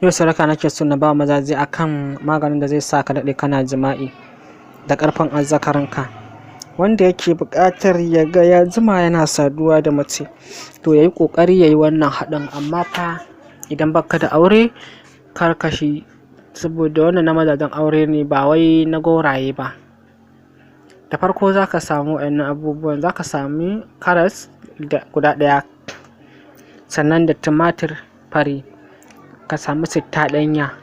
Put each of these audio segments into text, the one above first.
Yau sadaka nake so na ba mazaje akan maganin da zai sa ka daɗe kana jima'i da ƙarfin azzakarinka. Wanda yake buƙatar ya ga ya jima yana saduwa da mace, to ya yi ƙoƙari ya yi wannan haɗin. Amma fa idan baka da aure, kar ka shi, saboda wannan na mazajen aure ne, ba wai na gwauraye ba. Da farko za ka samu waɗannan abubuwan: za ka sami karas da guda ɗaya, sannan da tumatir fari, ka samu citta ɗanya,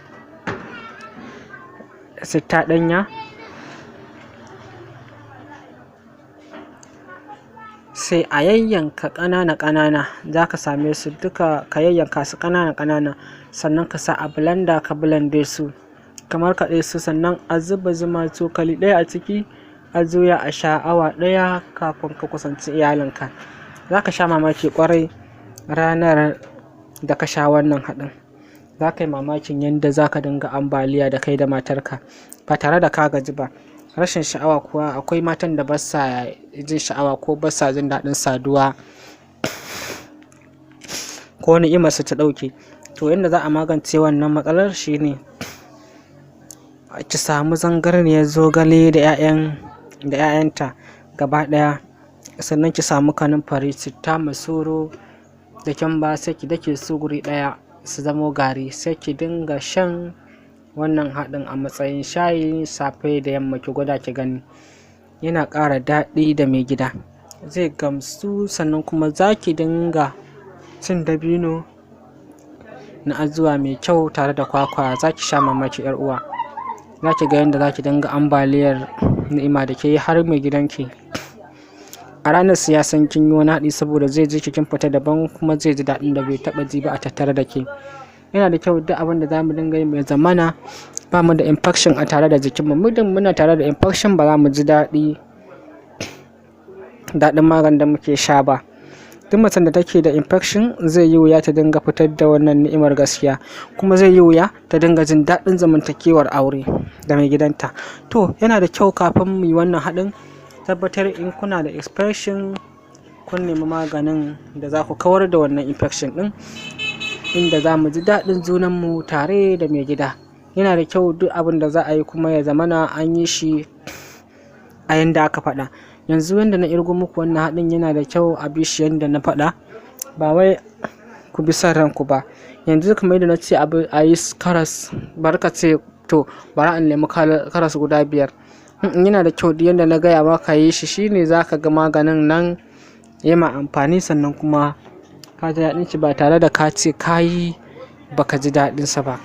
citta ɗanya, sai a yayyanka ƙanana ƙanana. Za ka same su duka, ka yayyanka su ƙanana ƙanana, sannan ka sa a blender ka blende su, ka markaɗe su, sannan a zuba zuma cokali ɗaya a ciki, a juya, a sha awa ɗaya kafin ka kusanci iyalinka. Za ka sha mamaki ƙwarai ranar da ka sha wannan haɗin. Za ka yi mamakin yadda za ka dinga ambaliya da kai da matarka ba tare da ka gaji ba. Rashin sha'awa kuwa, akwai matan da ba sa jin sha'awa ko ba sa jin daɗin saduwa ko ni'imarsu ta ɗauke. To, yadda za a magance wannan matsalar shine ki samu zangarniyar zogale da 'ya'yan da 'ya'yanta gaba ɗaya, sannan ki samu kanumfari, citta, masoro da kyamba, sai ki dake su guri ɗaya su zamo gari, sai ki dinga shan wannan haɗin a matsayin shayi safe da yamma. Ki gwada ki gani, yana ƙara daɗi da mai gida zai gamsu. Sannan kuma za ki dinga cin dabino na azuwa mai kyau tare da kwakwa, za ki sha mamaki, 'yar uwa. Za ki ga yadda za ki dinga ambaliyar ni'ima da ke har mai gidanki a ranar sai ya san kin yi wani haɗi, saboda zai ji kin fita daban, kuma zai ji daɗin da bai taɓa ji ba a tattare da ke. Yana da kyau duk abin da za mu dinga yi mai zamana ba mu da infection a tare da jikinmu. Muddin muna tare da infection, ba za mu ji daɗi daɗin maganin da muke sha ba. Duk macen da take da infection, zai yi wuya ta dinga fitar da wannan ni'imar gaskiya, kuma zai yi wuya ta dinga jin daɗin zamantakewar aure da mai gidanta. To, yana da kyau kafin mu yi wannan haɗin, tabbatar in kuna da infection kun nemi maganin da za ku kawar da wannan infection ɗin, inda za mu ji daɗin junanmu tare da mai gida. Yana da kyau duk abin da za a yi kuma ya zamana an yi shi a yanda aka faɗa. Yanzu yanda na irgo muku wannan haɗin, yana da kyau a bi shi yanda na faɗa, ba wai ku bi son ranku ba. Yanzu kamar yadda na ce a yi karas, bari ka ce, "To, bari in nemi karas guda biyar." Yana da kyau duk yanda na gaya maka yi shi, shine za ka ga maganin nan ya ma amfani, sannan kuma ka ji daɗin shi ba tare da ka ce ka yi baka ji daɗinsa ba.